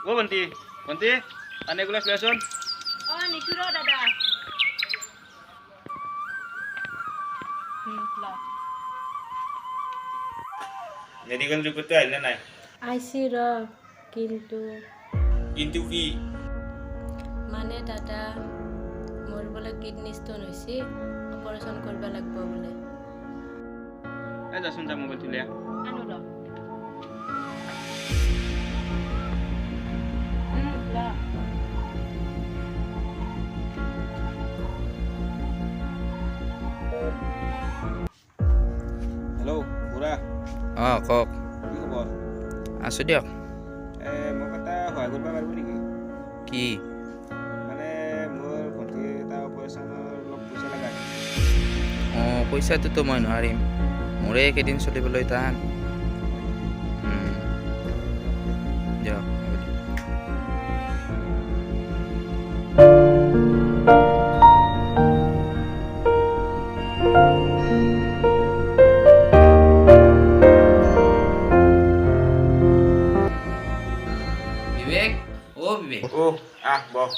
অ' ভণ্টি, ভণ্টি, পানী এগিলাচ লৈ আচোন। অঁ, নিছো ৰ দাদা। মেডিকেল ৰিপৰ্টটো আহিলে নাই? আইছি ৰ, কিন্তু কিন্তু কি? মানে দাদা, মোৰ বোলে কিডনী ষ্ট'ন হৈছে, অপাৰেশ্যন কৰিব লাগিব বোলে। এই যাচোন যা, মোবাইলটো লৈ আহ। আনো ৰ। হেল্ল' খুৰা। অঁ, কওক। কি খবৰ? আছোঁ দিয়ক। এই মোক এটা সহায় কৰিব পাৰিব নেকি? কি? মানে মোৰ ভণ্টিৰ এটা অপাৰেশ্যনৰ অলপ পইচা লগা হৈছে। অঁ, পইচাটোতো মই নোৱাৰিম, মোৰে এইকেইদিন চলিবলৈ টান। দিয়ক, হ'ব দিয়ক। বিবেক, অ' বিবেক। অ' আহ বহ।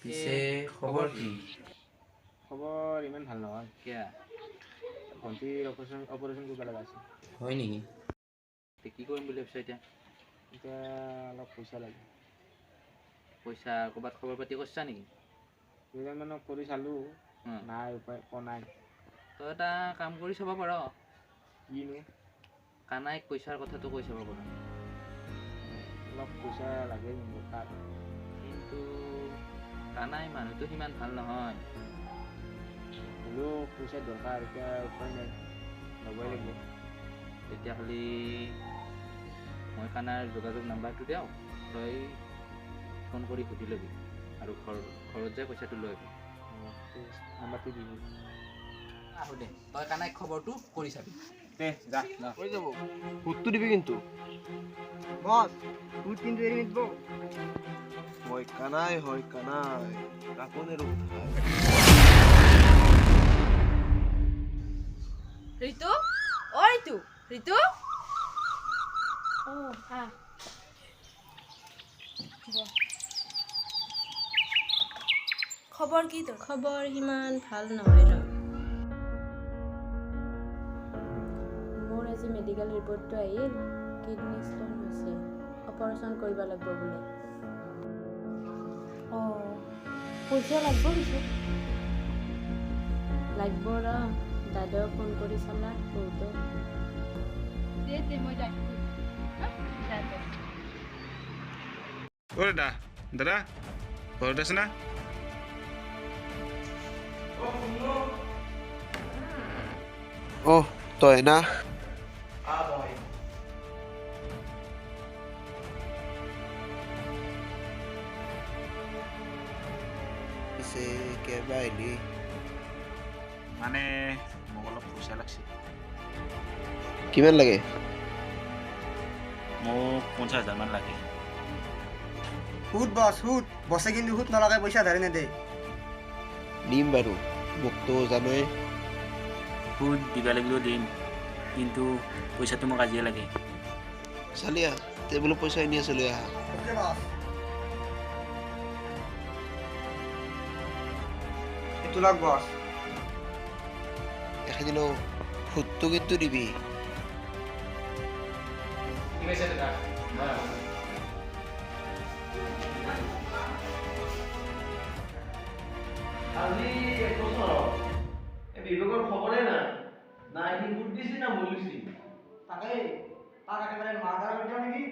পিছে খবৰ কি? খবৰ ইমান ভাল নহয়। কিয়া? ভণ্টিৰ অপাৰেশ্যন কৰিব লগা আছে। হয় নেকি? কি কৰিম বুলি ভাবিছ এতিয়া? এতিয়া অলপ পইচা লাগে। পইচা ক'ৰবাত খবৰ পাতি কৰিছা নেকি? কেইজনমানক কৰি চালোঁ, নাই উপায় পোৱা নাই। তই এটা কাম কৰি চাব পাৰ। কিনো? কানাইক পইচাৰ কথাটো কৈ চাব পাৰ। অলপ পইচা লাগে কিন্তু তাত। কিন্তু কানাই মানুহটো সিমান ভাল নহয়। হ'লেও পইচা দৰকাৰ, এতিয়া উপায় নাই, ল'বই লাগিব। তেতিয়াহ'লে মই কানাৰ যোগাযোগ নাম্বাৰটো দিওঁ, তই ফোন কৰি সুধি ল'বি আৰু ঘৰত যাই পইচাটো লৈ আহিবি। ঠিক আছে, নাম্বাৰটো দি দিবি। আহো দে, তই কানাইক খবৰটো কৰি চাবি। দে যা। হৈ যাব, সুদটো দিবি কিন্তু। বস, সুদ কিন্তু এৰি নিদিব। মই কানাই হয় কানাই, কাকো নেৰো। ঋতু, অ ঋতু, ঋতু। অঁ, আহ। খবৰ কি তোৰ? খবৰ সিমান ভাল নহয় ৰ। মোৰ আজি মেডিকেল ৰিপৰ্টটো আহিল, কিডনী ষ্ট'ন হৈছে, অপাৰেশ্যন কৰিব লাগিব বোলে। অঁ, পইচা লাগিব পিছে? লাগিব ৰ, দাদাও ফোন কৰি চালা বহুতো। দে দে, মই যাই। অ' দাদা, দাদা ঘৰত আছে না? অ' তই না? পিছে কেবা আহিলি? মানে মোক অলপ পইচা লাগছে। কিমান লাগে? মোক 50,000 মান লাগে। সুদ বছ, সুদ বছে কিন্তু সুদ নলগাই পইচা ধাৰে নেদে। দিম বাৰু, মোকতো জানই। সুদ দিবা লাগিলেও দিম, কিন্তু পইচাটো মোক আজিয়ে লাগে। চালিয়া, টেবুলত পইচা এনে আছে, লৈ আহা। অ'কে বছ। এইটো লওক বছ। এখানিলো সুদটো কিন্তু দিবি। ঠিক আছে দাদা। আজি এক বছৰ এই বিবেকৰ খবৰে নাই, না সি সুদ দিছি না মূল দিছি। তাকেই, তাক একেবাৰে মাৰ্ডাৰ কৰি দিওঁ নেকি?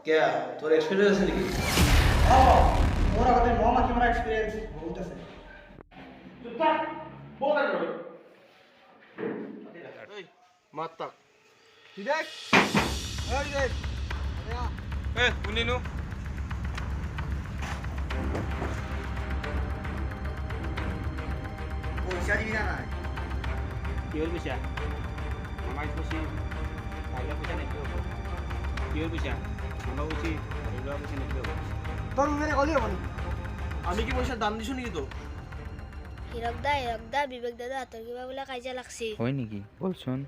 কিয়া, তোৰ এক্সপিৰিয়েঞ্চ আছে নেকি? অঁ, মোৰ আগতে মহ মাখি মৰা এক্সপিৰিয়েঞ্চ বহুত আছে। চুপ থাক, বহুত আগ্ৰহী। মাত তাক। বিবেক, ঐ বিবেক। এ শুনিনো। পইচা দিবি না নাই? কিহৰ পইচা? মামাই কৈছি বাহিৰা পইচা নিদিলেও হ'ব। কিহৰ পইচা? মামা কৈছি ধৰি লোৱা পইচা নিদিলেও হ'ব। তোৰ মুখেৰে ক'লি হ'ব নেকি? আমি কি পইচাৰ দাম দিছো নেকি তোক? হীৰক দা, হীৰক দা, বিবেক দাদা হাতৰ কিবা বোলে কাজিয়া লাগছি। হয় নেকি? বলচোন।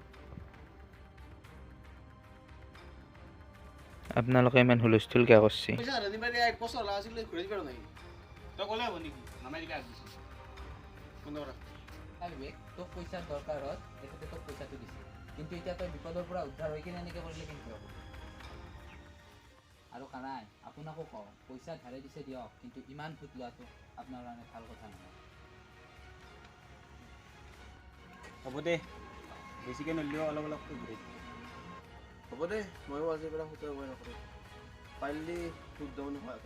আপোনালোকে ইমান হুলস্থুল কিয় কৰিছে? পইচা ধাৰে দিবা এক বছৰ হ'ল, আজিলৈ ঘূৰাই দিবা নাই। তই ক'লে হ'ব নেকি? মামাই দিলে আগ দিছে। বন্ধ কৰা। বিবেক, তোক পইচাৰ দৰকাৰত তেখেতে তোক পইচাটো দিছে, কিন্তু এতিয়া তই বিপদৰ পৰা উদ্ধাৰ হৈ কিনে এনেকৈ কৰিলে কেনেকৈ হ'ব? আৰু কানাই, আপোনাকো কওঁ, পইচা ধাৰে দিছে দিয়ক, কিন্তু ইমান সুদ লোৱাটো আপোনাৰ কাৰণে ভাল কথা নহয়। হ'ব দে, বেছিকৈ নললেও অলপ অলপকৈ ঘূৰাই দিবি। হ'ব দে, ময়ো আজিৰ পৰা সুতৰ ভয় নকৰোঁ। পাৰিলে সুদ দিব নোখোৱা।